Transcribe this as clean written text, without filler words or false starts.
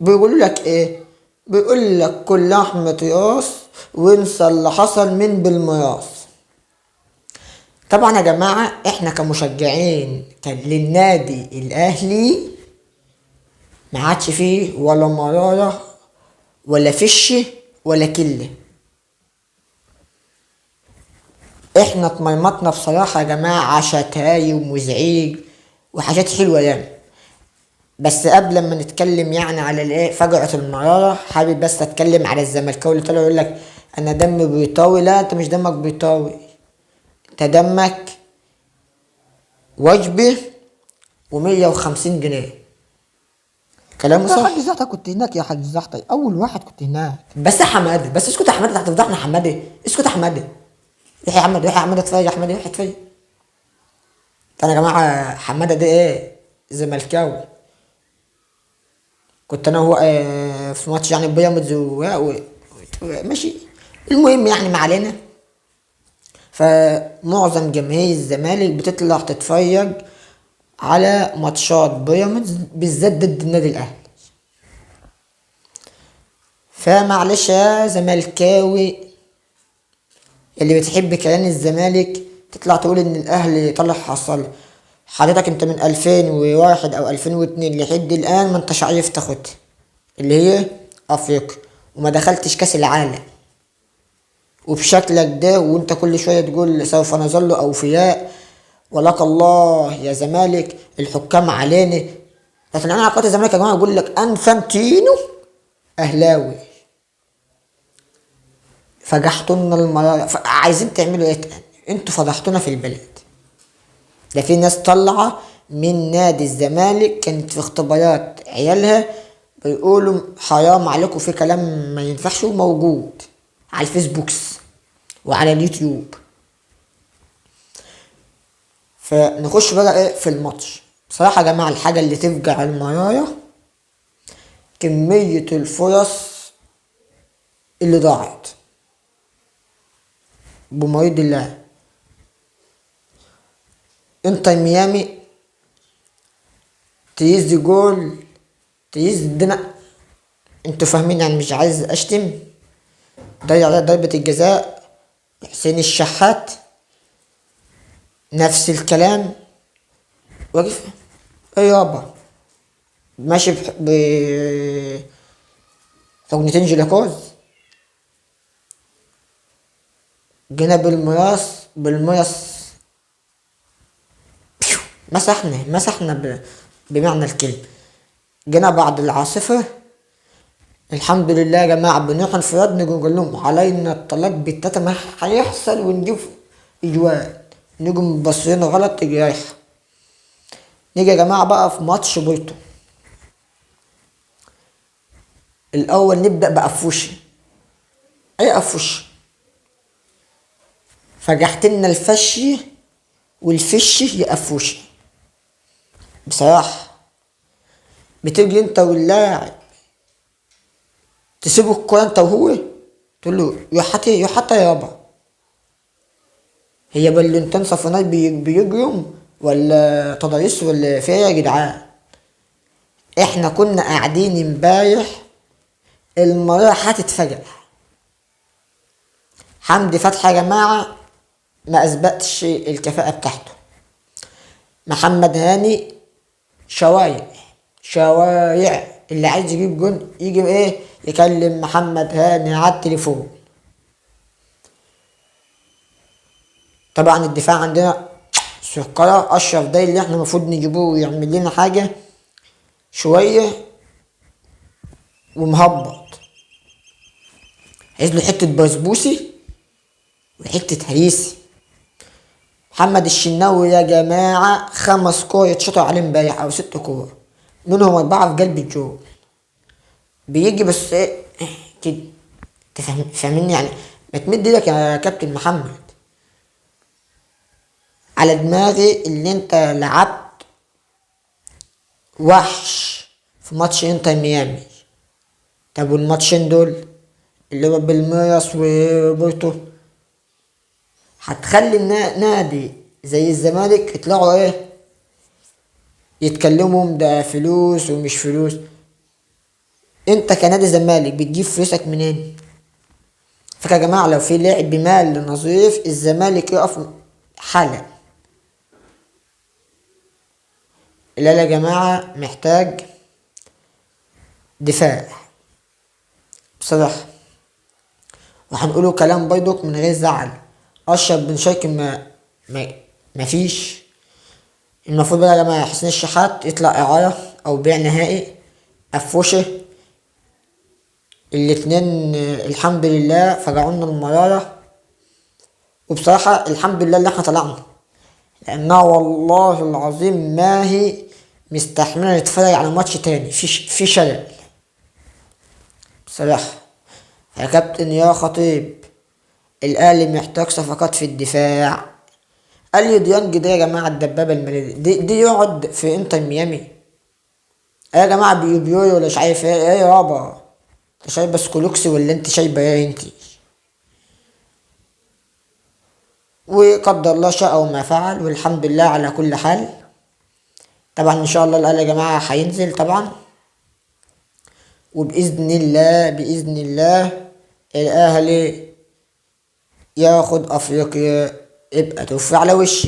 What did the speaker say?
بيقولوا لك ايه؟ بيقول لك كل لحمة راس وانسى اللي حصل من بالمياس. طبعا يا جماعة احنا كمشجعين كان للنادي الاهلي ما عادش فيه ولا مرارة ولا فش ولا كلة. احنا اتمرمطنا بصراحة يا جماعة، شتايم وزعيج وحاجات حلوة يعني. بس قبل ما نتكلم يعني على الايه فجعة المرارة، حابب بس اتكلم على الزملكاوي اللي طلع يقول لك انا دمي بيطاوي. لا، انت مش دمك بيطاوي، انت دمك وجبة و150 جنيه. كلامه يا صح. حاج زحتة كنت هناك، يا حاج زحتة اول واحد كنت هناك. بس يا حمادة، بس اسكت يا حمادة، هتفضحنا يا حمادة، اسكت يا حمادة. روح يا حمادة، روح يا حمادة اتفرج يا حمادة، روح اتفرج. انا يا جماعة حمادة ده ايه؟ زملكاوي. كنت انا وهو في ماتش يعني بيراميدز ماشي. المهم يعني ما علينا. فمعظم جماهير الزمالك بتطلع تتفرج على ماتشات بيراميدز بالذات ضد النادي الاهلي. فمعلش يا زملكاوي اللي بتحب كيان الزمالك تطلع تقول ان الاهلي طلع حصل. حضرتك انت من 2001 او 2002 لحد الان ما انتش عارف تاخدها اللي هي افريقيا، وما دخلتش كاس العالم، وبشكلك ده وانت كل شوية تقول سوف نظل اوفياء ولك الله يا زمالك الحكام علينا. لكن انا على قناة الزمالك يا جماعة يقول لك انفانتينو اهلاوي. فجحتونا المرارة، عايزين تعملوا ايه تاني؟ انتوا فضحتونا في البلد. ده في ناس طالعه من نادي الزمالك كانت في اختبارات عيالها بيقولوا حرام عليكم في كلام ما ينفعش، وموجود على الفيسبوكس وعلى اليوتيوب. فنخش بقى ايه في الماتش. بصراحة يا جماعة الحاجة اللي تفجع المرايا كمية الفرص اللي ضاعت بمريض الله. انتر ميامي تيز جول تيز دنا، انتوا فاهمين يعني، مش عايز اشتم. ضيع ضربة الجزاء حسين الشحات نفس الكلام، واقف ايه يابا ماشي ب حجنتين جلاكوز. جينا بالمياس، بالمياس مسحنا بمعنى الكلمة. جينا بعد العاصفة الحمد لله يا جماعة بنروح انفراد نيجي نقول لهم علينا الطلاق بالتاتا ما هيحصل ونجيب اجوان، نيجي مبصرين غلط تيجي رايحة. نيجي يا جماعة بقى في ماتش بورتو. الأول نبدأ بقفوشي. أي قفوشي؟ فجحت لنا الفشي والفش يا قفوشي. بصراحة بتيجي انت واللاعب تسيبه الكورة انت وهو تقول له يا حتى يا حتى يابا، هي بالونتين صفنات بيجرم ولا تضاريس ولا فيها يا جدعان؟ احنا كنا قاعدين امبارح المرة هتتفجع. حمدي فتحي يا جماعة ما اثبتش الكفاءة بتاعته. محمد هاني شوايع شوايع، اللي عايز يجيب جون يجي ايه يكلم محمد هاني على التليفون. طبعا الدفاع عندنا سكرة، اشرف ده اللي احنا المفروض نجيبوه ويعمل لنا حاجة شوية ومهبط، عايز له حتة بسبوسي وحتة هريسي. محمد الشناوي يا جماعة 5 كور يتشطوا عليه امبارح أو 6 كور، منهم 4 في قلب الجول. بيجي بس إيه كده، فاهمني يعني؟ ما تمد ايدك يا كابتن محمد. على دماغي اللي انت لعبت وحش في ماتش انتر ميامي. طب والماتشين دول اللي هو بالميرس وبورتو هتخلي نادي زي الزمالك يطلعوا ايه يتكلموا ده فلوس ومش فلوس. انت كنادي زمالك بتجيب فلوسك منين؟ فاكر يا جماعة لو في لاعب بمال نظيف الزمالك يقف حالا. لا يا جماعة محتاج دفاع بصراحة، وهنقوله كلام بيضك من غير زعل. أشرف بن شرقي ما فيش. المفروض بقى يا جماعة حسين الشحات يطلع إعارة أو بيع نهائي. أفوشة الاتنين الحمد لله فجعونا المرارة، وبصراحة الحمد لله اللي احنا طلعنا، لأنها والله العظيم ما هي مستحملة نتفرج على ماتش تاني في شلل بصراحة. يا كابتن يا خطيب الأهلي محتاج صفقات في الدفاع. قال لي ديانج ده يا جماعة الدبابة المالية دي يقعد في انتر ميامي. ايه يا جماعة بيوبيوي ولا مش عارف ايه؟ ايه يابا انت شايبة سكولوكسي ولا انت شايبة ايه انت؟ وقدر الله شاء وما فعل، والحمد لله على كل حال. طبعا ان شاء الله الاهلي يا جماعة هينزل طبعا، وبإذن الله بإذن الله الاهلي ياخد افريقيا. ابقى توفي على وشي.